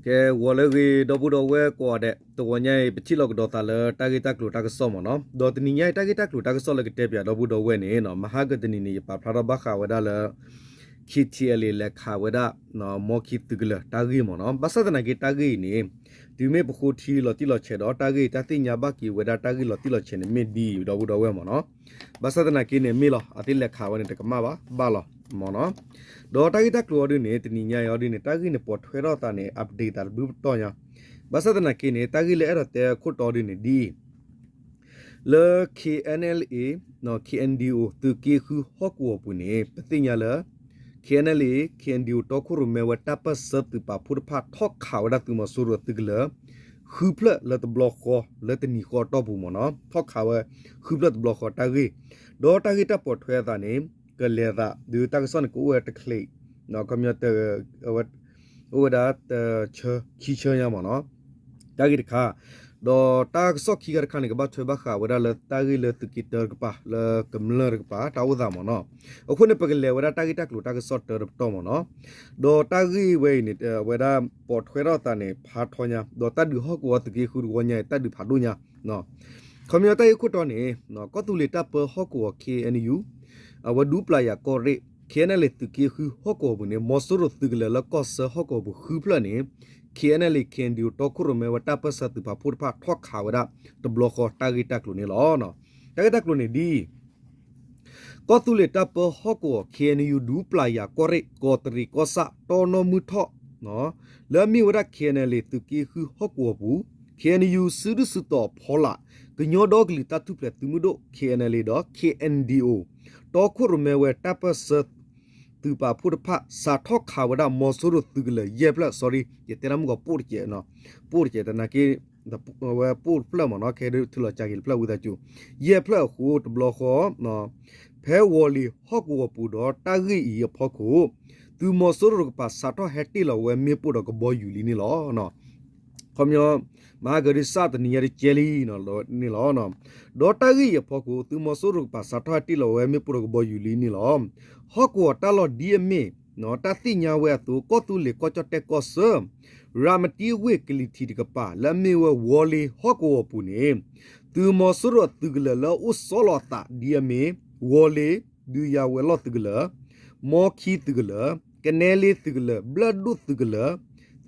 ကဲ ဂီၤလၢအဂ့ၤ ဒီပုၢ်ဒီဝဲၢ်ကိးဂၤဒဲး, တဂီၤညါအံၤ ပထံၣ်လိာ်ကဒီးသးလၢတၢ်ဂ့ၢ်တၢ်ကျိၤတၢ်ကစီၣ်မ့ၢ်နီၤ. ဒီးတနံၤညါအံၤ တၢ်ဂ့ၢ်တၢ်ကျိၤတၢ်ကစီၣ်လၢကတဲပၠးဒီပုၢ်ဒီဝဲၢ်န့ၣ် မဟါကတနံၤန့ၣ် ယပာ်ဖျါထီၣ်ဘၣ်ဃးဝဲဒၣ်လၢ KTLA လဲၤခးဝဲဒၣ် မီခံသုးကလၢၤတၢ်ဂ့ၢ်မ့ၢ်နီၤ. ဘၣ်ဆၣ်သနာ်က့တၢ်ဂ့ၢ်အံၤန့ၣ် တုၤမ့ၢ်ပဃိထံလီၤတံၢ်လီၤဆဲးဒီး တၢ်ဂ့ၢ်တၢ်သ့ၣ်ညါဘၣ်က့ၤဝဲဒၣ်တၢ်ဂ့ၢ်လီၤတံၢ်လီၤဆဲးန့ၣ် မ့ၢ်ဒ်အံၤ ဒီပုၢ်ဒီဝဲၢ်မ့ၢ်နီၤ. ဘၣ်ဆၣ်သနာ်က့န့ၣ် မ့ၢ်လီၤ အသ့ၣ်လဲၤခးဝဲန့ၣ် တကမၣ်ဘၣ် ဘၣ်လီၤမ့ၢ်နီၤ. ဒီးတၢ်ဂ့ၢ်တၢ်ကျိၤအီၤဒ်န့ၣ် တနံၤညါအံၤအီၤဒ်န့ၣ် တၢ်ဂ့ၢ်န့ၣ်ပိာ်ထွဲထီၣ်သးန့ၣ် update သးတဘျုးပတီၢ်ညါ. ဘၣ်ဆၣ်သနာ်က့န့ၣ် တၢ်ဂ့ၢ်လၢအဲၣ်ဒိးတဲအခိၣ်တီဒ်န့ၣ်ဒ်အံၤ လၢ KNLA KNDO သုးက့ဃုဟီၣ်ကဝီၤပူၤန့ၣ် ပသ့ၣ်ညါလၢ KNLA KNDO တီခိၣ်ရိၣ်မဲဝဲတၢ်ပၢၢ်ဆၢသုးပာ်ဖှိၣ်တဖၣ် ထီၣ်ခးဝဲဒၣ်သုးမီၤစိရိၤသုးကလၢၤ ဃုဖျၢၣ်လၢတဘျီဃီ လၢတနံၤဃီအတီၢ်ပူၤမ့ၢ်နီၤ. ထီၣ်ခးဝဲ ဃုဖျၢၣ်တဘျီဃီတၢ်ဂ့ၢ်, ဒီးတၢ်ဂ့ၢ်တၢ်ပိာ်ထွဲအသးန့ၣ် ကလဲၤသး ဒီးတၢ်ကစီၣ်န့ၣ် ကအိၣ်ဝဲတချ့း ခီပညီ အိၣ်ဝဲဒၣ်တဆၢ ခံဆၢညါမ့ၢ်နီၤ. တၢ်ဂ့ၢ်တခါ, ဒီးတၢ်ကစီၣ်ခံခါတခါန့ၣ် ကဘၣ်ထွဲဘၣ်ဃးဝဲဒၣ်လၢတၢ်ဂ့ၢ်လၢသုးက့တၢတကပၤ လၢကမျၢၢ်တကပၤ တၢ်အိၣ်သးမ့ၢ်နီၤ. အဃိန့ၣ် ပကလဲၤဝဲဒၣ်တၢ်ဂ့ၢ်တၢ်ကျိၤတၢ်ကစီၣ်တၢတပတီၢ်မ့ၢ်နီၤ. ဒီးတၢ်ဂ့ၢ်ဝဲအံၤန့ၣ် ဝဲဒၣ်ပိာ်ထွဲထီၣ်သးန့ၣ် ဖးထီညါ, ဒီးတၢ်ဒုးဟီၣ်ကဝီၤသုးက့ဃုတဝီညါအံၤ တၢ်ဒုးဖးဒိၣ်ညါ ခီပညီတၢ်ဂ့ၢ်ခိၣ်တီန့ၣ် ကီၢ်သူလ့ၤတၢ်ပၢဟီၣ်ကဝီၤ KNU အဝဲဒူပျၢ်ယၤကီၢ်ရ့ၣ် KNLA သုးက့ဃုဟီၣ်ကဝီၤပူၤန့ၣ် မီၤစိရိၤသုးကလၢၤလၢကီၢ်ဆၢဟီၣ်ကဝီၤပူၤဃုဖျၢၣ်န့ၣ် KNLA KNDO တီခိၣ်ရိၣ်မဲဝဲတၢ်ပၢၢ်ဆၢသုးပာ်ဖှိၣ်တဖၣ်ထီၣ်ခးဝဲဒၣ်တဘျီဃီတၢ်ဂ့ၢ်တၢ်ကျိၤန့ၣ်လီၤ. တၢ်ဂ့ၢ်တၢ်ကျိၤန့ၣ်ဒ်အံၤ ကီၢ်သူလ့ၤတၢ်ပၢဟီၣ်ကဝီၤ KNU ဒူပျၢ်ယၤကီၢ်ရ့ၣ် ကီးတရံးကီၢ်ဆၣ် တီနီၢ်မုၢ်ထီၣ် လၢအမ့ၢ်ဝဲဒၣ် KNLA သုးက့ဃုဟီၣ်ကဝီၤပူၤ KNU စုဒုၣ်စုတီၤအဖီလာ် ကညီဒီကလုာ်တၢ်ထူၣ်ဖျဲးသုးမုၢ်ဒိၣ် KNLA ဒီး KNDO တီခိၣ်ရိၣ်မဲဝဲတၢ်ပၢၢ်ဆၢသုးပာ်ဖှိၣ်တဖၣ် စးထီၣ်ခးဝဲဒၣ်မီၤစိရိၤသုးကလၢၤယဲၢ်ဖျၢၣ် sorry ယတဲတၢ်မုၢ်ကီးပိၢ်တကဲး, ပိၢ်တကဲးတနာ်က့ ဝဲပိၢ်တဖျၢၣ်မ့ၢ်နီၤ ခဲဒုးထုးလီၤကၤက့ၤတဖျၢၣ်ဝံသးစူၤ ယဲၢ်ဖျၢၣ်အဃိ တဘျီဃီ ဖဲဝီၤလ့ၤဟီၣ်ကဝီၤပူၤဒီးတၢ်ဂ့ၢ်အံၤအဖီခိၣ် သုးမီၤစိရိၤတကပၤစးထီၣ်ဟဲတ့ၢ်လီၤဝဲမ့ၣ်ပိၢ်ဒီးကဘီယူၤလံန့ၣ်လီၤ. ခီပညီ မဟါကဒုးစးတနံၤညါတကဲလံန့ၣ်လီၤ. ဒီးတၢ်ဂ့ၢ်အံၤအဖီခိၣ် သုးမီၤစိရိၤတကပၤစးထီၣ်ဟဲတ့ၢ်လီၤဝဲမ့ၣ်ပိၢ်ဒီးကဘီယူၤလံန့ၣ်လီၤ. ဟီၣ်ကဝီၤတၢ်လီၢ်ဒ်အမ့ၢ် တၢ်သ့ၣ်ညါဝဲအသိး ကီၢ်သူလ့ၤကီၢ်ကၠီၣ်တဲၣ်ကီၢ်ဆၢ ရၤမတံဝ့ၢ်ကလံၤထံးတကပၤ လၢအမ့ၢ်ဝဲဝီၤလ့ၤဟီၣ်ကဝီၤပူၤန့ၣ် သုးမီၤစိရိၤအသုးကလၢၤလၢအအိၣ်ဆီလီၤအသးဒ်အမ့ၢ် ဝီၤလ့ၤ ဒုးယၤဝဲၤလီၢ်သုးကလၢၤ, မီခံသုးကလၢၤ, ကနဲလ့သုးကလၢၤ, ဘျၢၣ်ဒိၣ်သုးကလၢၤ,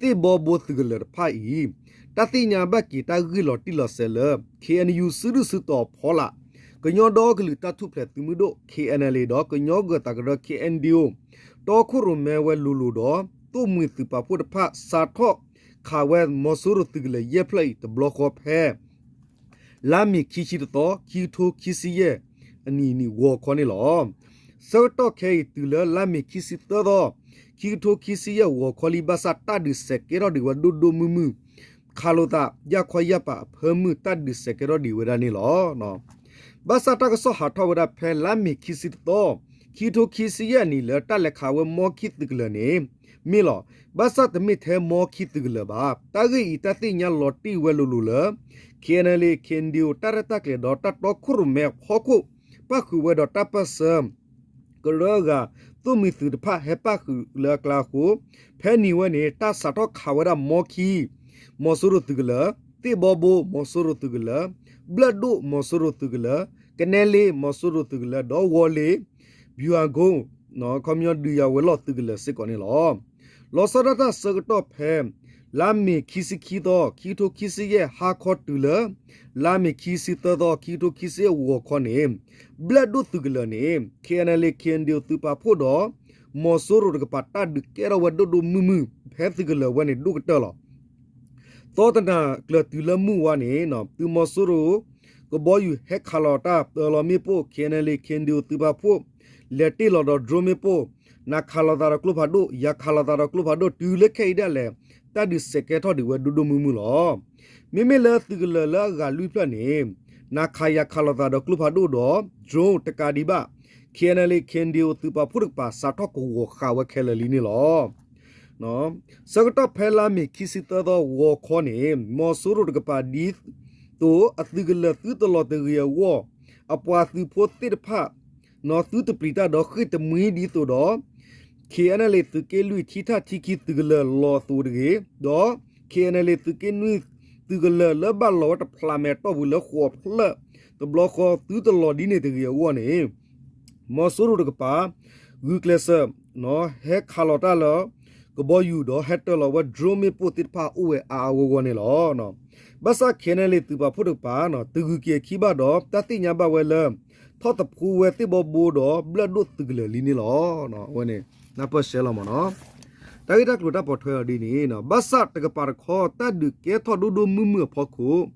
သ့ၣ်ဘီဘိသုးကလၢၤတဖၣ်အံၤ တၢ်သ့ၣ်ညါဘၣ်က့ၤတၢ်ဂ့ၢ်လီၤတံၢ်လီၤဆဲးလၢ KNU စုဒုၣ်စုတီၤအဖီလာ် ကညီဒီကလုာ်တၢ်ထူၣ်ဖျဲးသုးမုၢ်ဒိၣ် KNLA ဒီးကညီဂၢၢ်သးကရၢ KNDO တီခိၣ်ရိၣ်မဲဝဲလိၤလိၤဒီး သိၣ်မှံၤသုးပာ်ဖှိၣ်တဖၣ် စးထီၣ်ခးဝဲမီၤစိရိၤသုးကလၢၤယဲၢ်ဖျၢၣ်အံၤ တဘျီဃီဖဲ လါမ့ၤခံဆံတသီ ခံကထိခံဆံယဲၢ်အနံၤန့ၣ် ဂီၤခီန့ၣ်လီၤ. ဆၢကတီၢ်ခဲအံၤတုၤလၢလါမ့ၤခံဆံသၢသီ ခံကထိခံဆံယဲၢ်ဂီၤခီလံ ဘၣ်ဆၣ်တၢ်ဒုးစဲးကဲထီၣ်ဒံးဝဲဒိၣ်ဒိၣ်မုၢ်မုၢ် ခးလိာ်သး ယၢ်ခီယၢ်ပာ်အဖၢမုၢ် တၢ်ဒုးစဲးကဲထီၣ်ဒံးဝဲဒၣ်န့ၣ်လီၤ. ဘၣ်ဆၣ်တၢ်ကစီၣ်ဟးထီၣ်ဝဲဒၣ်ဖဲလါမ့ၤခံဆံတသီ ခံကထိခံဆံယဲၢ်အနံၤလၢတၢ်လဲၤခးဝဲမီခံသုးကလၢၤန့ၣ် မ့ၢ်လီၤ. ဘၣ်ဆၣ်တမ့ၢ်ထဲမီခံသုးကလၢၤဘၣ်. တၢ်ဂ့ၢ်အံၤတၢ်သ့ၣ်ညါလီၤတံၢ်ဝဲလိၤလိၤလၢ KNLA KNDO တၢ်ရဲၣ်တၢ်ကျဲၤဒီးတၢ်တီခိၣ်ရိၣ်မဲအဖီခိၣ် ပၣ်ဃုာ်ဝဲဒီးတၢ်ပၢၢ်ဆၢ ကရၢအဂၤ သိၣ်မှံၤသုးတဖၣ်ဟဲပၣ်ဃုာ်လၢအကျါအဃိ ဖဲန့ၣ်ဝဲန့ၣ် တၢ်စးထီၣ်ခးဝဲဒၣ်မီခံ မီၤစိရိၤသုးကလၢၤ, သ့ၣ်ဘီဘိ မီၤစိရိၤသုးကလၢၤ, ဘျၢၣ်ဒိၣ် မီၤစိရိၤသုးကလၢၤ, ကနဲလ့ မီၤစိရိၤသုးကလၢၤ ဒီးဝီၤလ့ၤ ဘျူၤအကိ ခီပညီဒုးယၤဝဲၤလီၢ်သုးကလၢၤစ့ၢ်ကီးန့ၣ်လီၤ. လီၤဆီဒၣ်တၢ်ဆၢကတီၢ်ဖဲ လါမ့ၤခံဆံခံသီ ခံကထိခံဆံယဲၢ် ဟါခီတုၤလၢ လါမ့ၤခံဆံသၢသီ ခံကထိခံဆံယဲၢ်ဂီၤခီန့ၣ် ဘျၢၣ်ဒိၣ်သုးကလၢၤန့ၣ် KNLA KNDO သုးပာ်ဖှိၣ်ဒီး မီၤစိရိၤတကပၤတၢ်ဒုးကဲထီၣ်ဝဲဒိၣ်ဒိၣ်မုၢ်မုၢ် ဖဲသုးကလၢၤဝဲန့ၣ်ဒိၣ်ကတၢၢ်လီၤ. သီတနၤကျၢၤတုၤလၢမုၢ်ဝါန့ၣ် သုးမီၤစိရိၤ ကဘီယူၤဟဲခးလီၤတၢ်ပၢလီၤမ့ၣ်ပိၢ် KNLA KNDO သုးပာ်ဖှိၣ် လဲၤတ့ၢ်လီၤဒီး drone မ့ၣ်ပိၢ် နၤခးလိာ်သးဒီးကျိဖးဒိၣ် ယၤခးလိာ်သးဒီးကျိဖးဒိၣ် တုၤလၢခဲအံၤဒၣ်လဲာ် တၢ်ဒုးစဲးကဲထီၣ်ဒံးဝဲဒိၣ်ဒိၣ်မုၢ်မုၢ်လီၤ. မ့မ့ၢ်လၢသုးကလၢၤလၢအဂၤလွံၢ်ဖျၢၣ်န့ၣ် နၤခးယၤခးလိာ်သးဒီးကျိဖးဒိၣ်ဒီး drone တကးဒံးဘၣ် KNLA KNDO သုးပာ်ဖှိၣ်တကပၤ စးထီၣ်ကဝီၤဃာ်ဝဲခဲလၢာ်လံန့ၣ်လီၤ. ဆၢကတီၢ်ဖဲလါမ့ၤခံဆံသၢသီဂီၤခီန့ၣ် မီၤစိရိၤတကပၤဒ်သိးအသုးကလၢၤသုတလီၤတဂ့ၤအဂီၢ် အပှၤသုးဖိသ့ၣ်တဖၣ် သုတပျံၤတၢ်ဒီးဃ့ၢ်တမှံဒ်သိးဒီး KNLA သုးက့လွံၢ်ထံထၣ်ထံခံသုးကလၢၤလီၤအသိးတဂ့ၤ, ဒီး KNLA သုးက့နွံသုးကလၢၤလၢဘၣ်လီၤဝဲတဖျးမဲာ်တီၢ်ပူၤလၢဃိးဖျၢၣ် တဘျီဃီသုတလီၤဒ်န့ၣ်တဂ့ၤအဂီၢ်န့ၣ် မီၤစိရိၤတကပၤ ဂုာ်ကျဲးစၢး ဟဲခးလီၤတၢ်လၢ ကဘီယူၤဒီးဟဲတၢၤလီၤဝဲ drone မ့ၣ်ပိၢ်သ့ၣ်တဖၣ်အိၣ်ဝဲအါအါဂီၢ်ဂီၢ်န့ၣ်လီၤ. ဘၣ်ဆၣ် KNLA သုးပာ်ဖှိၣ်တကပၤ တဂုာ်က့ၤအခံဘၣ်ဒီး တၢ်သ့ၣ်ညါဘၣ်ဝဲလၢ ထီၣ်သဖှိဝဲသ့ၣ်ဘီဘိဒီးဘျၢၣ်ဒိၣ်သုးကလၢၤလံန့ၣ်လီၤ. အဝဲန့ၣ် နၢ်ပၢၢ်ရှဲလီၤမ့ၢ်နီၤ. တၢ်ဂ့ၢ်တၢ်ကျိၤတၢ်ပိာ်ထွဲအီၤဒ်န့ၣ် ဘၣ်ဆၣ်တကပၤတခီ တၢ်ဒုးကဲထီၣ်ဒိၣ်ဒိၣ်မုၢ်မုၢ်အဖီခိၣ်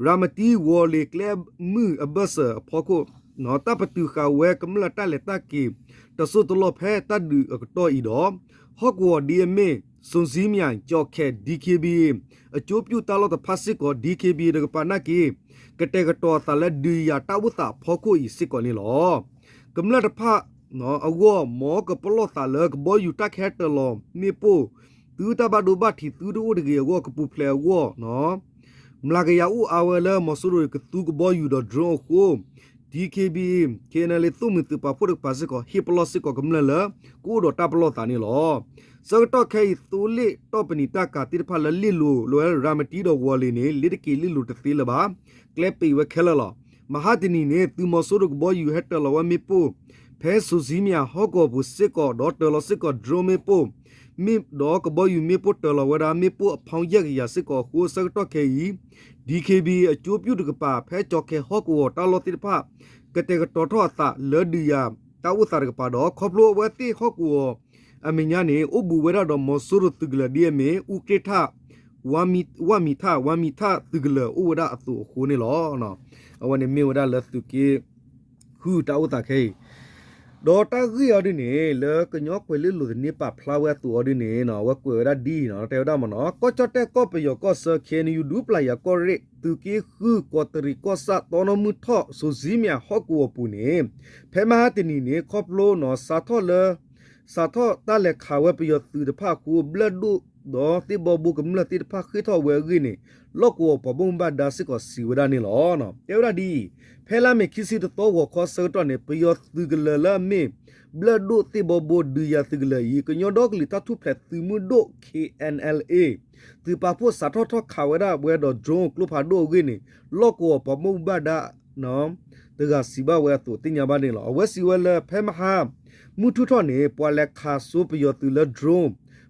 ရၤမတံဝီၤလ့ၤကျဲမုၢ်အဘၢၣ်စၢၤအဖီခိၣ် တၢ်ပတုာ်ဃာ်ဝဲကမျၢၢ်တၢ်လဲၤတၢ်က့ၤ တစိၢ်တလီၢ်ဖဲတၢ်ဒုးအကတီၢ်အံၤဒီး ဟီၣ်ကဝီၤဒ်အမ့ၢ် စိၤစံမၠၣ် ကၠီၣ်ခဲ DKBA အကၠိပျူၢ်တၢ်လီၢ်တဖၣ်စ့ၢ်ကီး DKBA တကပၤနာ်က့ ကတဲာ်ကတီၤအသးလၢဒုးယၤတၢ်အိၣ်သးအဖီခိၣ်အံၤစ့ၢ်ကီးန့ၣ်လီၤ. ကမျၢၢ်တဖၣ်အဂီၢ် မ်ကပလီၢ်သးလၢကဘီယူၤတၢ်ကဟဲတၢၤလီၤမ့ၣ်ပိၢ် သုတၢ်ဘၣ်ဒိဘၣ်ထံးသုတအိၣ်တဂ့ၤအဂီၢ် ကပူၤဖျဲးအဂီၢ် မျးကယၤအိၣ်အါဝဲလၢမီၤစိရိၤကသူကဘီယူၤဒီး drone အဃိ DKBA KNLA သိၣ်မှံၤသုးပာ်ဖှိၣ်တကပၤစ့ၢ်ကီး ဟ့ၣ်ပလီၢ်စ့ၢ်ကီးကမျၢၢ်လၢ ကအိၣ်ဒီးတၢ်ပလီၢ်သးန့ၣ်လီၤ. ဆၢကတီၢ်ခဲအံၤ သိလ့ၣ်တီၢ်ပနံာ်တၢ်ကၤသ့ၣ်တဖၣ်လၢလ့ၣ်လိၤလၢဝဲရၤမတံဒီးဝီၤလ့ၤန့ၣ် လ့တက့ၤလ့ၣ်လိၤတသ့လၢၤဘၣ်. ကျဲပံးဝဲခဲလၢာ်လီၤ. မဟါတနံၤန့ၣ် သုးမီၤစိရိၤကဘီယူၤဟဲတၢၤလီၤဝဲမ့ၣ်ပိၢ် ဖဲစိၤစံမၠၣ်ဟီၣ်ကဝီၤပူၤစ့ၢ်ကီး ဒီးတၢၤလီၤစ့ၢ်ကီး drone မ့ၣ်ပိၢ် မ့ၢ်ဒီးကဘီယူၤမ့ၣ်ပိၢ်တၢၤလီၤဝဲဒၣ် မ့ၣ်ပိၢ်အဖီယဲၢ်ကယၤစ့ၢ်ကီးအဃိ ဆၢကတီၢ်ခဲအံၤ DKBA အကၠိပျူၢ်တကပၤ ဖဲကၠီၣ်ခဲဟီၣ်ကဝီၤတၢ်လီၢ်သ့ၣ်တဖၣ် ကတဲာ်ကတီၤထီၣ်အသးလၢဒုးယၤတၢ်အိၣ်သးတကပၤဒီး ခီဖျိအဝဲသ့ၣ်ဟီၣ်ကဝီၤအမဲာ်ညါန့ၣ် အိၣ်ဘူးဝဲဒၣ်ဒီးမီၤစိရိၤသုးကလၢၤဒ်အမ့ၢ် အူကြ့ၣ်ထၣ် ဝါမံထၣ် ဝါမံထၣ်သုးကလၢၤအိၣ်ဝဲဒၣ်အသိးအဃိန့ၣ်လီၤ. အဝဲန့ၣ်မ့ၢ်ဝဲဒၣ်လၢသုးက့ ဃုတၢ်အိၣ်သးခဲအံၤ ဒီးတၢ်ဂ့ၢ်အီၤဒ်န့ၣ် လၢကညီကွဲၤလ့လိၤသန့ပာ်ဖျါဝဲအသိးအီၤဒ်န့ၣ် အဝဲကွဲးဝဲဒၣ်ဒ်အံၤနီၤ တဲဝဲဒၣ်မ့ၢ်နီၤ ကီၢ်ကၠီၣ်တဲၣ်ကီၢ်ပယီၤကီၢ်ဆၢ KNU ဒူပျၢ်ယၤကီၢ်ရ့ၣ် သုးက့ဃု ကီးတရံးကီၢ်ဆၣ် တီနီၢ်မုၢ်ထီၣ် စိၤစံမၠၣ်ဟီၣ်ကဝီၤပူၤန့ၣ် ဖဲမဟါတနံၤန့ၣ် ခီဖျိနီၤ စးထီၣ်လၢ စးထီၣ်တၢ်လဲၤခးဝဲပယီၤသုးတဖၣ်အဃိ ဘျၢၣ်ဒိၣ်ဒီးသ့ၣ်ဘီဘိကမျၢၢ်သ့ၣ်တဖၣ်ဃ့ၢ်ထီၣ်ဝဲအဂ့ၢ်န့ၣ် လီၢ်ကဝီၤပှၤဘၣ်မူဘၣ်ဒါစ့ၢ်ကီးစံးဝဲဒၣ်န့ၣ်လီၤ. တဲဝဲဒၣ်ဒ်အံၤ, ဖဲလါမ့ၤခံဆံတသီဂီၤခီဆၢကတီၢ်န့ၣ် ပယီၤသုးကလၢၤလၢအမ့ၢ် ဘျၢၣ်ဒိၣ်သ့ၣ်ဘီဘိဒုးယၤသုးကလၢၤအံၤ ကညီဒီကလုာ်တၢ်ထူၣ်ဖျဲးသုးမုၢ်ဒိၣ် KNLA သုးပာ်ဖှိၣ်စးထီၣ်ထီၣ်ခးဝဲဒၣ်ဝဲဒီး drone ကျိဖးဒိၣ်အဂ့ၢ်န့ၣ် လီၢ်ကဝီၤပှၤဘၣ်မူဘၣ်ဒါ တဂၤစံးဘၣ်ဝဲအသိးသ့ၣ်ညါဘၣ်န့ၣ်လီၤ. အဝဲစံးဝဲလၢဖဲမဟါ မုၢ်ထူၣ်ထီၣ်န့ၣ် ပှၤလဲၤခးစိပယီၤသုးလၢ drone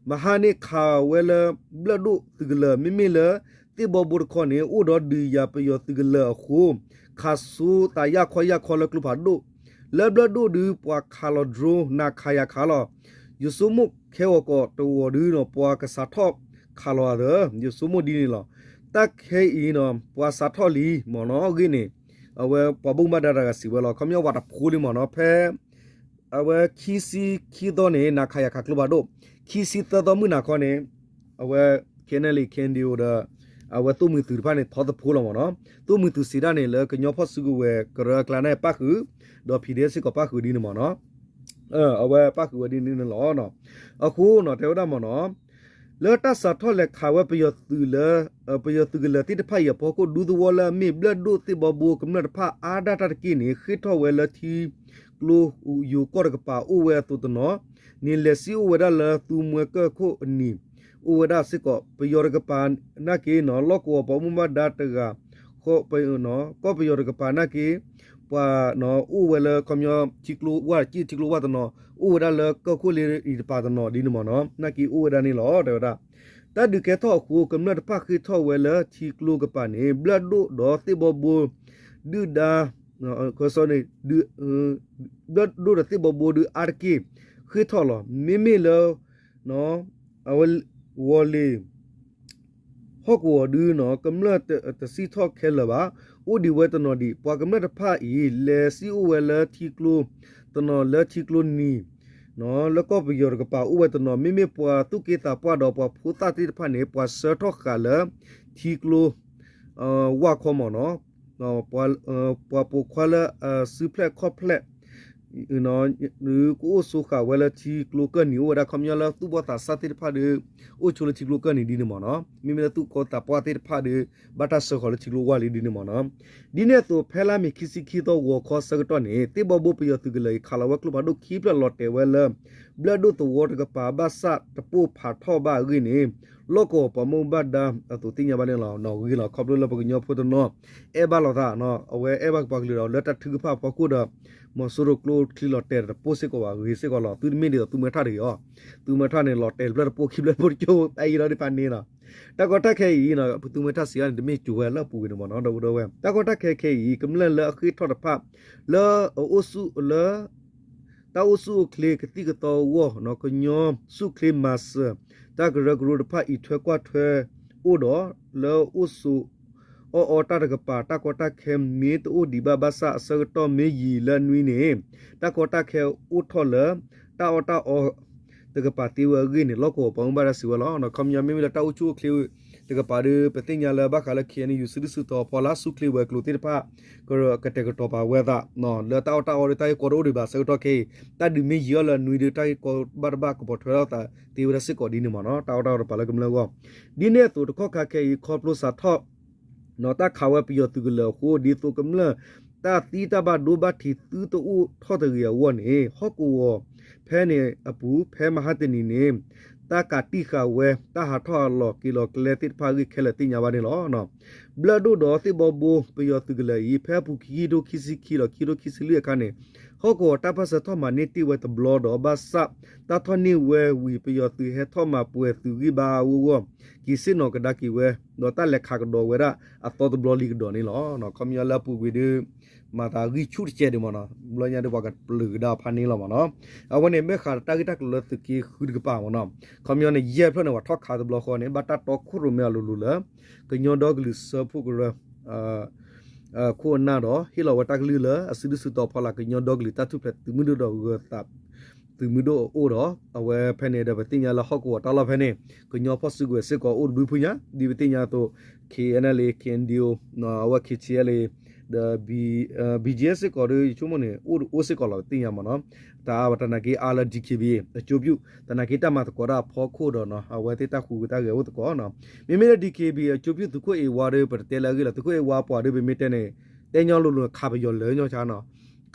မဟါန့ၣ်ခးဝဲလၢ ဘျၢၣ်ဒိၣ်သုးကလၢၤ မ့မ့ၢ်လၢ သ့ၣ်ဘီဘိတခီန့ၣ် အိၣ်ဒီးဒုးယၤပယီၤသုးကလၢၤအဃိ ခးစိသးယၢ်ခီယၢ်ခီလၢကျိဖးဒိၣ် လၢဘျၢၣ်ဒိၣ်ဒုးပှၤခးလီၤ drone နၤခးယၤခးလီၤ ယဆိကမိၣ်ခဲဂီၤကီးတဂီၤဒုးနီၤ ပှၤကစးထီၣ်ခးလီၤသၢ ယဆိကမိၣ်ဒ်န့ၣ်လီၤ. တၢ်ခဲအံၤနီၤ ပှၤစးထီၣ်လံမ့ၢ်နီၤ အဂ့ၢ်န့ၣ် အဝဲပှၤဘၣ်မူဘၣ်ဒါတဂၤစံးဝဲလီၤ. ခီပညီဝဲတဖိလံမ့ၢ်နီၤ ဖဲ အဝဲခံဆံခံသီန့ၣ် နၤခးယၤခးကျိဖးဒိၣ် ခံဆံသၢသီမုၢ်နၤခီန့ၣ် အဝဲ KNLA KNDO ဒီး အဝဲသိၣ်မှံၤသုးတဖၣ်န့ၣ် ထီသဖိလီၤမ့ၢ်နီၤ. သိၣ်မှံၤသုးစံးတၢ်န့ၣ် လၢကညီဖီၣ်စုကဝဲၤကရၢအကျါန့ၣ်ပၣ်ဃုာ် ဒီး PDF စ့ၢ်ကီးပၣ်ဃုာ်ဒ်န့ၣ်မ့ၢ်နီၤ. အဝဲပၣ်ဃုာ်ဝဲဒ်န့ၣ်န့ၣ်လီၤ. အဃိနီၤ တဲဝဲဒၣ်မ့ၢ်နီၤ လၢတၢ်စးထီၣ်လဲၤခးဝဲပယီၤသုးလၢ ပယီၤသုးကလၢၤသ့ၣ်တဖၣ်အံၤအဖီခိၣ် ဒူသဝီလၢအမ့ၢ် ဘျၢၣ်ဒိၣ်သ့ၣ်ဘီဘိကမျၢၢ်တဖၣ်အါဒၣ်တၢ်တက့ၢ်န့ၣ် ဃ့ၢ်ထီၣ်ဝဲလၢထံကျိယိၤကီၢ်တကပၤအိၣ်ဝဲအသိးတနီၤန့ၣ် လဲၤစံၣ်အိၣ်ဝဲဒၣ်လၢသူမွဲကၢၢ်ခိၣ်အနံၤ အိၣ်ဝဲဒၣ်စ့ၢ်ကီး ပယီၤတကပၤနာ်က့နီၤ လီၢ်ကဝီၤပှၤဘၣ်မူဘၣ်ဒါတဂၤ ကီၢ်ပယီၤတကပၤနာ်က့ ပှၤအိၣ်ဝဲလၢခီပညီ ထံကျိဝၢ် ကံၣ်ထံကျိဝၢ်တနီၤ အိၣ်ဝဲဒၣ်လၢကၢၢ်ခိၣ်လ့အံၤတပၤတနီၤဒ်န့ၣ်မ့ၢ်နီၤ နာ်က့အိၣ်ဝဲဒၣ်န့ၣ်လီၤ တဲဝဲဒၣ်. တၢ်ဒုးကဲထီၣ်အဃိ ကမျၢၢ်တဖၣ်ဃ့ၢ်ထီၣ်ဝဲလၢထံကျိကပၤန့ၣ် ဘျၢၣ်ဒိၣ်ဒီးသ့ၣ်ဘီဘိ ဒုၣ်ဒါ ဘျၢၣ်ဒိၣ်ဒီးသ့ၣ်ဘီဘိဒုးအါတက့ၢ် ဃ့ၢ်ထီၣ်လီၤ. မ့မ့ၢ်လၢ အဝဲ ဝီၤလ့ၤ ဟီၣ်ကဝီၤဒုးနီၤ ကမျၢၢ်တစံၣ်ထီၣ်ခဲလၢာ်ဘၣ်. အိၣ်ဒံးဝဲတနီၤဒံး ပှၤကမျၢၢ်တဖၣ်အံၤ လဲၤစံၣ်အိၣ်ဝဲလၢထံကျိတနီၤ လၢထံကျိနံၤ လၢကီၢ်ပယီၤတကပၤအိၣ်ဝဲတနီၤ မ့မ့ၢ်ပှၤသူၣ်က့သးပှၢ်ဒီးပှၤဖိသၣ်သ့ၣ်တဖၣ်န့ၣ် ပှၤဆှၢထီၣ်ဃာ်လၢထံကျိ ဝၢ်ခီမ့ၢ်နီၤ ပှၤပိာ်ခွါလၢစုဖျဲၣ်ခီၣ်ဖျဲၣ် ကအိၣ်ဆိးဃာ်ဝဲလၢထံကျိကၢၢ်နံၤ အိၣ်ဝဲဒၣ်ခီပညီလၢသူၣ်ဘီၣ်သးစၢ်သ့ၣ်တဖၣ်ဒီး အိၣ်ဆိးလၢထံကျိကၢၢ်နံၤဒ်န့ၣ်မ့ၢ်နီၤ မ့မ့ၢ်လၢသူၣ်က့သးပှၢ်သ့ၣ်တဖၣ်ဒီး ဘၣ်တၢ်ဆှၢဃီၤလၢထံကျိဝၢ်လံဒ်န့ၣ်မ့ၢ်နီၤ ဒ်န့ၣ်အသိး ဖဲလါမ့ၤခံဆံခံသီဂီၤခီဆၢကတီၢ်န့ၣ် သ့ၣ်ဘီဘိပယီၤသုးကလၢၤအံၤ ခးလီၤဝဲကျိဖးဒိၣ်ခံဖျၢၣ်လီၤတဲာ်ဝဲလၢ ဘျၢၣ်ဒိၣ်သဝီတကပၤဘၣ်ဆၣ်တပိၢ်ဖးထီၣ်ဘၣ်အဂ့ၢ်န့ၣ် လီၢ်ကဝီၤပှၤဘၣ်မူဘၣ်ဒါအသိးသ့ၣ်ညါဘၣ်န့ၣ်လီၤ. ဂ့ၤလီၤ ခီဖျိလၢပကညီဖိတနီၤ အဲၣ်ဘၣ်လိာ်သး အဝဲအဲၣ်ဘၣ်ကပှၤကလုာ်ဒီး လၢတၢ်ထုကဖၣ်အဖီခိၣ်ဒီး မီၤစိရိၤကျိချံလီၤတဲာ်တပိၢ်စ့ၢ်ကီးဘၣ် ဂ့ၤစ့ၢ်ကီးလီၤ. သုတမ့ၢ်ဒ်သိးသုမွဲထၣ်တဂ့ၤအီၤ, သုမွဲထၣ်န့ၣ် လီၤတဲာ်တဖျၢၣ်တပိၢ်ခံဖျၢၣ်တပိၢ်တကၠိ အအံၤဒီးဒ်ဖးန့ၣ်လီၤ. တၢ်ကီတၢ်ခဲအံၤ သုမွဲထၣ်စံးအါန့ၣ် တမ့ၢ်စိၤဝဲလၢအပူၤကွံာ်န့ၣ်မ့ၢ်နီၤ ဒီပုၢ်ဒီဝဲၢ် တၢ်ကီတၢ်ခဲခဲအံၤ ကမျၢၢ်လၢအဃ့ၢ်ထီၣ်တဖၣ် လၢအအိၣ်ဆူၣ်လၢ တၢ်အိၣ်ဆူၣ်အိၣ်ချ့ကသံၣ်ကသီအဂီၢ် ကညီဆူၣ်ချ့မၤစၢၤ တၢ်ကရၢကရိတဖၣ်အံးထွဲကွၢ်ထွဲအိၣ်ဒီး လၢအိၣ်ဆိးအီၣ်အီတၢ်တကပၤ တၢ်ကီတၢ်ခဲမ့ၢ်တအိၣ်ဒံးဘၣ်ဘၣ်ဆၣ် အဆၢကတီၢ်မ့ၢ်ယံာ်လၢအနွံန့ၣ် တၢ်ကီတၢ်ခဲအိၣ်ထီၣ်လၢ တၢ်အီၣ်တၢ်အီတကပၤသ့ဝဲအဂ့ၢ်န့ၣ် လီၢ်ကဝီၤပှၤဘၣ်မူဘၣ်ဒါစံးဝဲလီၤ. ခီပညီမ့မ့ၢ်လၢတၢ်အိၣ်ဆူၣ်အိၣ်ချ့ တကပၤဒီး ပသ့ၣ်ညါလၢဘၣ်ဃးလၢ ခ့ၣ်အဲၣ်ယူၣ် စုဒုၣ်စုတီၤဖီလာ် ဆူၣ်ချ့ဝဲၤကျိၤသ့ၣ်တဖၣ် ကတဲာ်ကတီၤပာ်ဝဲအသး လၢတၢ်အီၣ်တၢ်အီဒီး တၢ်ဂ့ၢ်ကီတအိၣ်ဒံးဘၣ် ဆၢကတီၢ်ခဲအံၤ တၢ်ဒုးမ့ၢ်ယံာ်အီၤလၢအနွံဒီး တၢ်ဂ့ၢ်ကီဘၣ်တဘၣ်ကပီၤထွဲထီၣ်သးသ့ဝဲဒၣ်စ့ၢ်ကီးဒ်န့ၣ်မ့ၢ်နီၤ တၢ်အီၣ်တၢ်အီတကပၤလၢကမျၢၢ်အဂီၢ် ဒ်န့ၣ်အသိးတခီခါခဲအံၤ ခီဖျိစးထီၣ် တၢ်ခးဝဲပယီၤသုးကလၢၤအဃိ ဒ်သိးကမျၢၢ် တၢ်သံတၢ်ဘၣ်ဒိဘၣ်ထံးသုတအိၣ်ထီၣ်တဂ့ၤအဂီၢ်န့ၣ် ဟီၣ်ကဝီၤဖဲန့ၣ်အပူၤ ဖဲမဟါတနံၤန့ၣ် တၢ်ကးတံာ်ဃာ်ဝဲ တၢ်ဟးထီၣ်ဟးလီၤက့ၤလီၤကျဲသ့ၣ်တဖၣ်အဂ့ၢ်ခဲလၢာ်သ့ၣ်ညါဘၣ်န့ၣ်လီၤ. ဘျၢၣ်ဒိၣ်ဒီးသ့ၣ်ဘီဘိပယီၤသုးကလၢၤအံၤ ဖဲအပူၤခံကထိခံဆံခံဒီးခံကထိခံဆံလွံၢ်အခါန့ၣ် ဟီၣ်ကဝီၤတၢ်ပၢၢ်ဆၢထီၣ်မၤန့ၢ်တ့ၢ်ဝဲတဘျီဒီး ဘၣ်ဆၣ်တၢ်ထီၣ်န့ၢ်ဝဲဝံၤ ပယီၤသုးဟဲထီၣ်မၤပှဲၤသုးဂံၢ်ဘါအဂီၢ်အဂီၢ် က့ၤဆ့ၣ်နီၤကဒါက့ၤဝဲ ဒီးတၢ်လဲၤခးကဒီးဝဲဒၣ်အသီတဘျီလံကဒီးန့ၣ်လီၤ. ခီပညီလၢအပူၤကွံာ်ဒီး မၤသးဂံၢ်ဆူၣ်တကဲးဒံးမ့ၢ်နီၤ ဘျီညါဒီးပှၤကပျုၤကဒါဖးန့ၣ်လီၤမ့ၢ်နီၤ. အဝဲန့ၣ်မ့ၢ်ဃးတၢ်ဂ့ၢ်တၢ်ကျိၤလၢသုးက့ဃုတကပၤမ့ၢ်နီၤ. ခီပညီန့ၣ် ယဲၢ်ဖျၢၣ်န့ၣ် ပှၤထီၣ်ခးတဘျီဃီန့ၣ် ဘၣ်တၢ်တီခိၣ်ရိၣ်မဲအလိၤလိၤလၢ ကညီဒီကလုာ်စၢဖှိၣ်ကရၢ ခိၣ်အနၢ်ဒီး ဟ့ၣ်လီၤဝဲတၢ်ကလုၢ်လၢအစုဒုၣ်စုတီၤဖီလာ် ကညီဒီကလုာ်တၢ်ထူၣ်ဖျဲးသုးမုၢ်ဒိၣ်ဒီးဂၢၤသး သုးမုၢ်ဒိၣ်အအိၣ်ဒီး အဝဲဖဲန့ၣ်ဒီး ပသ့ၣ်ညါလၢဟီၣ်ကဝီၤတၢ်လီၢ်ဖဲန့ၣ် ကညီဖီၣ်စုကဝဲၤစ့ၢ်ကီးအိၣ်တဘျုးဖုညါ ဒ်ပသ့ၣ်ညါအသိး ခ့ၣ်အဲၣ်အဲၣ်လ့ ခ့ၣ်အဲၣ်ဒံၣ်အိၣ် အဝဲ ခ့ၣ်ထံၣ်အဲၣ်လ့ ဒီး ဘံၣ်ကၠ့စ့ၢ်ကီးဒီး ယဆိကမိၣ်န့ၣ် အိၣ်အိၣ်စ့ၢ်ကီးလီၤ ပသ့ၣ်ညါမ့ၢ်နီၤ. တၢ်အါဝဲတနာ်က့အါလၢ DKBA အကျိုးပြု တနာ်က့တၢ်မၤသကိးတၢ်အဖီခိၣ်ဒီး အဝဲသ့ၣ်တၢ်ဃုဂ့ၤတၢ်ဂဲၤအိၣ်သကိး မ့မ့ၢ်လၢ DKBA အကျိုးပြု သုးခိၣ်အ့ဝါဒီး ပတတဲလၢအဂ့ၢ်လီၤ သုးခိၣ်အ့ဝါပှၤဒီး ပမ့ၢ်တဲန့ၣ် တဲညီလိၤလိၤ ခးပယီၤလၢာ်ညီဆါနီၤ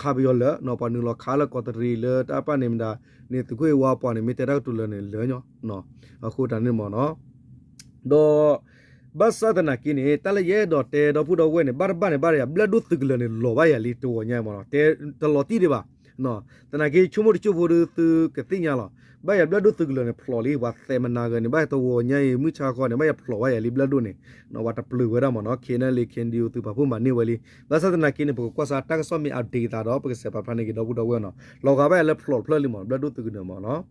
ခးပယီၤလၢာ်နီၤ ပှၤနုာ်လီၤခးလၢကီးတရံးလၢတၢ်ပာ်န့ၣ်မတၤန့ၣ် သုးခိၣ်အ့ဝါပှၤန့ၣ် မ့ၢ်တဲတၢ်ကတိၤလၢာ်န့ၣ်လၢာ်ညီ အဃိတၢ်န့ၣ်မ့ၢ်နီၤ ဒီး ဘၣ်ဆၣ်သနာ်က့န့ၣ် တၢ်လၢယအဲၣ်ဒိးတဲဒီပုၢ်ဒီဝဲၢ်န့ၣ် ဘၣ်တဘၣ်န့ၣ် ဘၣ်ယၤ ဘျၢၣ်ဒိၣ်သုးကလၢၤန့ၣ် လီၤဘၣ်ယၤလံတဂီၤညါအံၤမ့ၢ်နီၤ တဲတလီၤတံၢ်ဒံးဘၣ် သနာ်က့ဆိကမိၣ်တစိၢ်ဖိဒီးသုကသ့ၣ်ညါလီၤ ဘၣ်ယၤဘျၢၣ်ဒိၣ်သုးကလၢၤန့ၣ် ဖျိးလံ ပှၤသဲးမနၤဂၤန့ၣ် ဘၣ်ယၤတဂီၤညါအံၤ မုၢ်ဆါခီန့ၣ် ဘၣ်ယၤဖျိးဘၣ်ယၤလံဘျၢၣ်ဒိၣ်န့ၣ် ပှၤတပျုၤဝဲဒၣ်မ့ၢ်နီၤ ခ့ၣ်အဲၣ်အဲၣ်လ့ ခ့ၣ်အဲၣ်ဒံၣ်အိၣ် သုးပာ်ဖှိၣ်မၤန့ၢ်ဝဲလံ ဘၣ်ဆၣ်သနာ်က့န့ၣ် ပကကွၢ်စၢ်တၢ်ကစီၣ်မ့ၢ် update သးဒီး ပကစဲးပာ်ဖျါန့ၢ်က့ၤဒီပုၢ်ဒီဝဲၢ်နီၤ လီၤဂာ်ဘၣ်ယၤလၢဖျိးတဖျၢၣ်လံမ့ၢ်နီၤ ဘျၢၣ်ဒိၣ်သုးကလၢၤမ့ၢ်နီၤ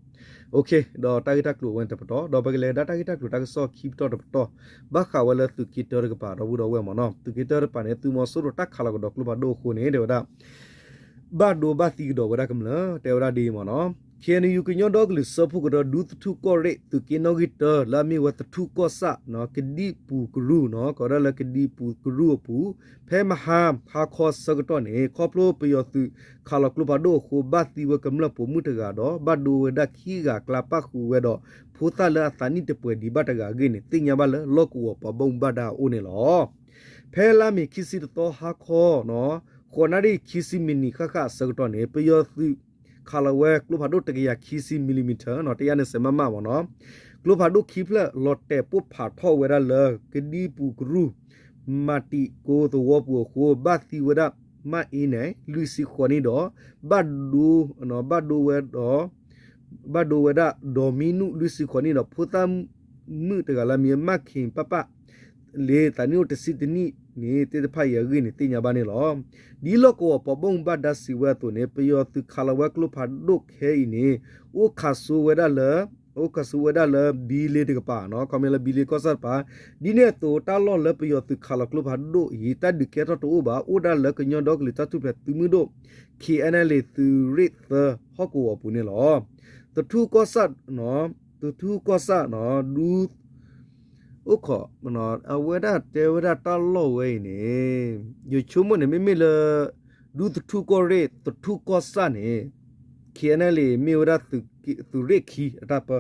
ဒီးတၢ်ဂ့ၢ်တၢ်ကျိၤဝဲန့ၣ်တပတီၢ် ဒီးပကလဲၤကဒါတၢ်ဂ့ၢ်တၢ်ကျိၤတၢ်ကစီၣ်ခံပတီၢ်တပတီၢ် ဘၣ်ဃးဝဲလၢသုးက့တၢတကပၤ ဒီပုၢ်ဒီဝဲၢ်မ့ၢ်နီၤ သုးက့တၢတကပၤန့ၣ် သုးမီၤစိရိၤတၢ်ခးလီၤကဒီးကျိဖးဒိၣ်အဃိန့ၣ် တဲဝဲဒၣ် ဘၣ်ဒိဘၣ်သံကဒီးဝဲဒၣ်ကမျၢၢ် တဲဝဲဒၣ်ဒ်အံၤမ့ၢ်နီၤ ခ့ၣ်အဲၣ်ယူၣ် ကညီဒီကလုာ်စၢဖှိၣ်ကရၢ ဒူသထူၣ်ကီၢ်ရ့ၣ် သုးက့နီၣ်ဂံၢ်တၢ လၢအမ့ၢ်ဝဲသထူၣ်ကီၢ်ဆၣ် ကဒံၣ်ပူၤကရူၢ်နီၤ ကိးဝဲဒၣ်လၢကဒံၣ်ပူၤကရူၢ်အပူၤ ဖဲမဟါဟါခီဆၢကတီၢ်န့ၣ် ခီဖျိပယီၤသုးခးလီၤကျိဖးဒိၣ်အဃိ ဘၣ်သံဝဲကမျၢၢ်ပိာ်မုၣ်တဂၤဒီး ဘၣ်ဒိဝဲဒၣ်ခံဂၤအကျါ ပၣ်ဃုာ်ဝဲဒီး ဖိသၣ်လၢအသးနံၣ်တပှဲၤဒံးဘၣ်တဂၤအဂ့ၢ်န့ၣ် သ့ၣ်ညါဘၣ်လၢလီၢ်ကဝီၤပှၤဘၣ်မူဘၣ်ဒါအအိၣ်န့ၣ်လီၤ. ဖဲလါမ့ၤခံဆံတသီဟါခီ ဃိးနၣ်ရံၣ်ခံဆံမံးနံးဃၣ်ဃၣ်အဆၢကတီၢ်န့ၣ် ပယီၤသုးခးလီၤဝဲကျိဖးဒိၣ်တကယၤခံဆံ မံးလံမံးထၢ တကယၤန့ၣ် စဲးမးမးမ့ၢ်နီၤ ကျိဖးဒိၣ်ခံဖျၢၣ်လီၤတဲာ်ပိၢ်ဖးထီၣ်ဝဲဒၣ်လၢ ကဒံၣ်ပူၤကရူၢ် မၤတံာ်ကိသဝီပူၤအဃိ ဘၣ်သံဝဲဒၣ် မၣ်အ့နဲၣ် လွံၢ်ဆံဃိးနံၣ်ဒီး ဘၣ်ဒိ ဘၣ်ဒိဝဲဒီး ဘၣ်ဒိဝဲဒၣ် ဒီးမံနုၣ် လွံၢ်ဆံဃိးနံၣ်ဒီး ဖိသၣ်မုၣ်တဂၤလၢအမံၤ မၣ်ခ့ၣ်ပၣ်ပၣ် လၢသးနံၣ်အိၣ်တဆံတနံၣ်န့ၣ် သ့ၣ်တဖၣ်အံၤအဂ့ၢ်န့ၣ် သ့ၣ်ညါဘၣ်န့ၣ်လီၤ. ဒ်လီၢ်ကဝီၤပှၤဘၣ်မူဘၣ်ဒါစံးဝဲအသိးန့ၣ် ပယီၤသုးခးလီၤဝဲကျိဖးဒိၣ်ခဲအံၤန့ၣ် အိၣ်ခးစိဝဲဒၣ်လၢ အိၣ်ခးစိဝဲဒၣ်လၢဘံလ့တကပၤ ခီမ့ၢ်လၢဘံလ့ကီၢ်ဆၣ်တကပၤ ဒ်န့ၣ်အသိး တၢ်လီၢ်လၢပယီၤသုးခးလီၤကျိဖးဒိၣ်အံၤ တၢ်ဒုးကဲထီၣ်တအိၣ်ဘၣ် အိၣ်ဒၣ်လၢကညီဒီကလုာ်တၢ်ထူၣ်ဖျဲးသုးမုၢ်ဒိၣ် ခ့ၣ်အဲၣ်အဲၣ်လ့ သုးရ့ၣ်သၢ ဟီၣ်ကဝီၤအပူၤန့ၣ်လီၤ. သထူၣ်ကီၢ်ဆၣ် သထူၣ်ကီၢ်ဆၣ် ဒူ အိၣ်ခိး အဝဲဒၣ်တဲဝဲဒၣ်တၢ်လီၢ်ဝဲအံၤန့ၣ် ယဆိကမိၣ်န့ၣ် မ့မ့ၢ်လၢ ဒူသထူၣ်ကီၢ်ရ့ၣ် သထူၣ်ကီၢ်ဆၣ်န့ၣ် ခ့ၣ်အဲၣ်အဲၣ်လ့ မ့ၢ်ဝဲဒၣ် သုးရ့ၣ်ခံအတၢ်ပၢ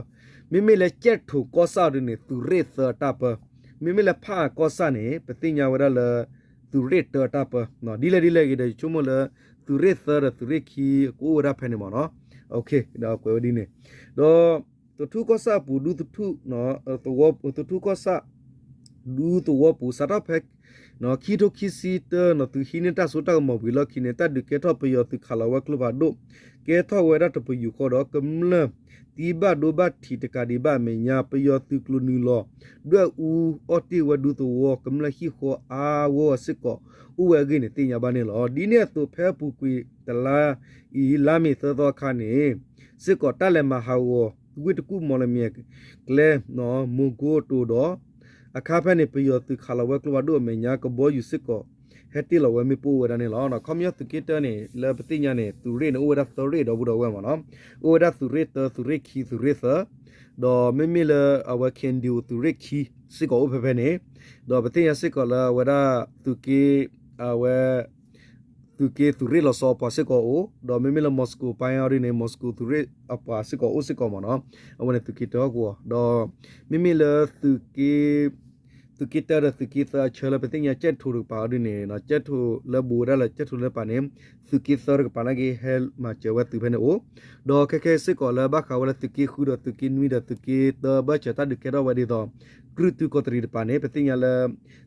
မ့မ့ၢ်လၢကၠဲၣ်ထိၣ်ကီၢ်ဆၣ်ဒ်န့ၣ် သုးရ့ၣ်သၢအတၢ်ပၢ မ့မ့ၢ်လၢဖၣ်အၣ်ကီၢ်ဆၣ်န့ၣ် ပသ့ၣ်ညါဝဲဒၣ်လၢ သုးရ့ၣ်တၢအတၢ်ပၢ ဒ်လဲၣ်ဒ်လဲၣ်ဂ့ၤဒီး ယဆိကမိၣ်လၢ သုးရ့ၣ်သၢဒီးသုးရ့ၣ်ခံ ကအိၣ်ဝဲဒၣ်ဖဲန့ၣ်မ့ၢ်နီၤ ဒီးကွဲးဝဲဒ်န့ၣ်, ဒီး သထူၣ်ကီၢ်ဆၣ်အပူၤ ဒူသထူၣ် သထူၣ်ကီၢ်ဆၣ် ဒူသဝီပူၤ စးထီၣ်ဖဲ ခံထိခံဆံတၢ နီၣ် သုးဟံးန့ၢ်တၢ်စိတၢ်ကမီၤဝံၤလီၢ်ခံန့ၣ် တၢ်ဒုးကဲထီၣ်ပယီၤသုးခးလီၤဝဲကျိဖးဒိၣ် ကဲထီၣ်ဝဲဒၣ်တပယူာ်ဃီဒီး ကမျၢၢ်သံဘၣ်ဒိဘၣ်ထံးတကးဒံးဘၣ်အမဲာ်ညါ ပယီၤသုးကျိၤနုာ်လီၤ ဒွဲၣ်အူအီၣ်တ့ၢ်ဝဲဒူသဝီ ကမျၢၢ်ဟံၣ်ဃီအါဂီၢ်စ့ၢ်ကီး အိၣ်ဝဲအဂ့ၢ်န့ၣ် သ့ၣ်ညါဘၣ်န့ၣ်လီၤ. ဒ်န့ၣ်အသိးဖဲအပူၤကွံာ်တလါအံၤ လါမ့ၤသၢသီအခါန့ၣ် စ့ၢ်ကီးတၢ်လဲၤမၤဟးဂီၤ ဝ့ၢ်တကူၣ် မီၣ်လမၠဲၣ်ကျဲ မိၢ်ကိတိၤဒီး အခါဖဲန့ၣ် ပယီၤသုးခးလီၤဝဲကျိဖးဒိၣ်အမဲာ်ညါ ကဘီယူၤစ့ၢ်ကီး ဟဲတ့ၢ်လီၤဝဲမ့ၣ်ပိၢ်ဝဲဒၣ်န့ၣ်လီၤ. ခီပညီသုးက့တၢန့ၣ် လၢပသ့ၣ်ညါန့ၣ် သုးရ့ၣ်န့ၣ် အိၣ်ဝဲဒၣ်သၢရ့ၣ်ဒီပုၢ်ဒီဝဲၢ်မ့ၢ်နီၤ, အိၣ်ဝဲဒၣ်သုးရ့ၣ်တၢ သုးရ့ၣ်ခံ သုးရ့ၣ်သၢ ဒီးမ့မ့ၢ်လၢအဝဲ ခ့ၣ်ဒံၣ်အိၣ် သုးရ့ၣ်ခံ စ့ၢ်ကီးအိၣ်ဖဲဖဲန့ၣ်, ဒီးပသ့ၣ်ညါစ့ၢ်ကီးလၢအဝဲဒၣ် သုးက့ အဝဲ သုးက့သုးရ့ၣ်လီၤဆီအပှၤစ့ၢ်ကီးအိၣ်, ဒီးမ့မ့ၢ်လၢ Moscow ပၤအံၤဒ်န့ၣ် Moscow သုးရ့ၣ်အပှၤစ့ၢ်ကီးအိၣ်စ့ၢ်ကီးမ့ၢ်နီၤ, အဝဲန့ၣ်သုးက့တၢဟီၣ်ကဝီၤ, ဒီးမ့မ့ၢ်လၢ သုးက့တၢဒီးသုးက့သၢအဆၢလၢပသ့ၣ်ညါကၠဲၣ်ထိတကပၤအံၤဒ်န့ၣ် ကၠဲၣ်ထိလၢဘူးဝဲဒၣ်လၢကၠဲၣ်ထိလၢပၤန့ၣ် သုးက့သၢတကပၤနာ်က့ ဟဲမၤစၢၤဝဲသုးဖဲန့ၣ်အိၣ်, ဒီးခဲခဲစ့ၢ်ကီးလၢဘၣ်ဃးဝဲလၢသုးက့ဃုဒီးသုးက့နွံဒီးသုးက့သၢ ဘၢၣ်စၢၤတၢ်ဒုးကဲထီၣ်ဝဲဒ်သိး ကြုၢ်တုကီးတရံးတပၤန့ၣ် ပသ့ၣ်ညါလၢ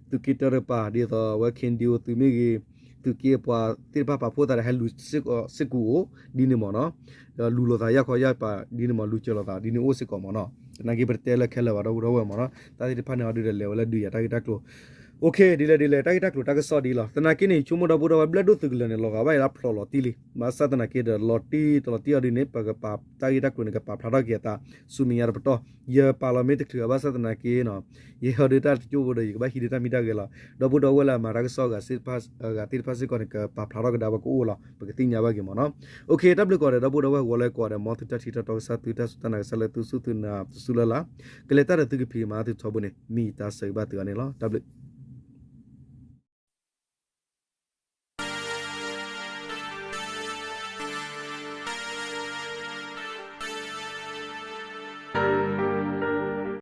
သုးက့တၢတကပၤ ဒ်သိးအဝဲ ခ့ၣ်ဒံၣ်အိၣ် သုးမ့ၢ်ဂ့ၤ သုးက့အပှၤသ့ၣ်တဖၣ်ပာ်ဖှိၣ်သးဒီးဟဲလူၤစ့ၢ်ကီးစ့ၢ်ကီးအိၣ် ဒ်န့ၣ်မ့ၢ်နီၤ, ဒီးလူၤလိာ်သးယၢ်ခီယၢ်ပၤ ဒ်န့ၣ်မ့ၢ် လူၤစၢၤလိာ်သး ဒ်န့ၣ်အိၣ်စ့ၢ်ကီးမ့ၢ်နီၤ, သနာ်က့ပတတဲလၢခဲလၢာ်ဘၣ် ဒီပုၢ်ဒီဝဲၢ်မ့ၢ်နီၤ, တၢ်သ့ၣ်တဖၣ်န့ၣ်အီၤဒုးဒီးလဲၤဝဲလၢဒုးယၤတၢ်ဂ့ၢ်တၢ်ကျိၤ OK ဒ်လဲၣ်ဒ်လဲၣ် တၢ်ဂ့ၢ်တၢ်ကျိၤတၢ်ကစီၣ်ဒ်လီၤ. သနာ်က့န့ၣ် ဆိကမိၣ်ဒီပုၢ်ဒီဝဲၢ် ဘျဲၣ်ဒိၣ်သုးကလၢၤန့ၣ် လီၤဂာ်ဘၣ်ယလၢဖျိးလီၤတံၢ်လံ, ဘၣ်ဆၣ်သနာ်က့ဒီး လီၤတံၢ်တလီၤတံၢ်အီၤဒ်န့ၣ် ပကပာ်တၢ်ဂ့ၢ်တၢ်ကျိၤန့ၣ် ကပာ်ဖျါထီၣ်က့ၤအသး ဆူမဲာ်ညါတပတီၢ်, ယပာ်လီၤမ့ၢ်တချုးအဘၣ်ဆၣ်သနာ်က့နီၤ, ယဟဲအီၤဒုးတၢ်တကၠိဖိဒီး ယကဘၣ်ဟံးဒုးတၢ်မံတၢ်ဂဲၤလီၤ, ဒီပုၢ်ဒီဝဲၢ်လၢအမၤတၢ်ကစီၣ်အဂၤသ့ၣ်တဖၣ်စ့ၢ်ကီးန့ၣ် ကပာ်ဖျါထီၣ်ကဒါဝဲကအိၣ်လီၤ ပကသ့ၣ်ညါဘၣ်က့ၤမ့ၢ်နီၤ. OK တၢ်ဘျုးကိးဂၤဒဲး ဒီပုၢ်ဒီဝဲၢ် ဂီၤလၢကိးဂၤဒဲး မ်သုတၢ်ထံၣ်တၢ်တီကစၢ် သုတၢ်စူၢ်တၢ်နာ်ကစၢ်လၢသုစူၢ်သုနာ်သုစူၢ်လၢ်လၢ်, ကလဲၤတၢ်ဒီးသုကဖံးမၤသုထီဘိန့ၣ် မ့ၢ်ယတၢ်ဆၢဂ့ၤဘၣ်သုဂၤန့ၣ်လီၤ. တၢ်ဘျုး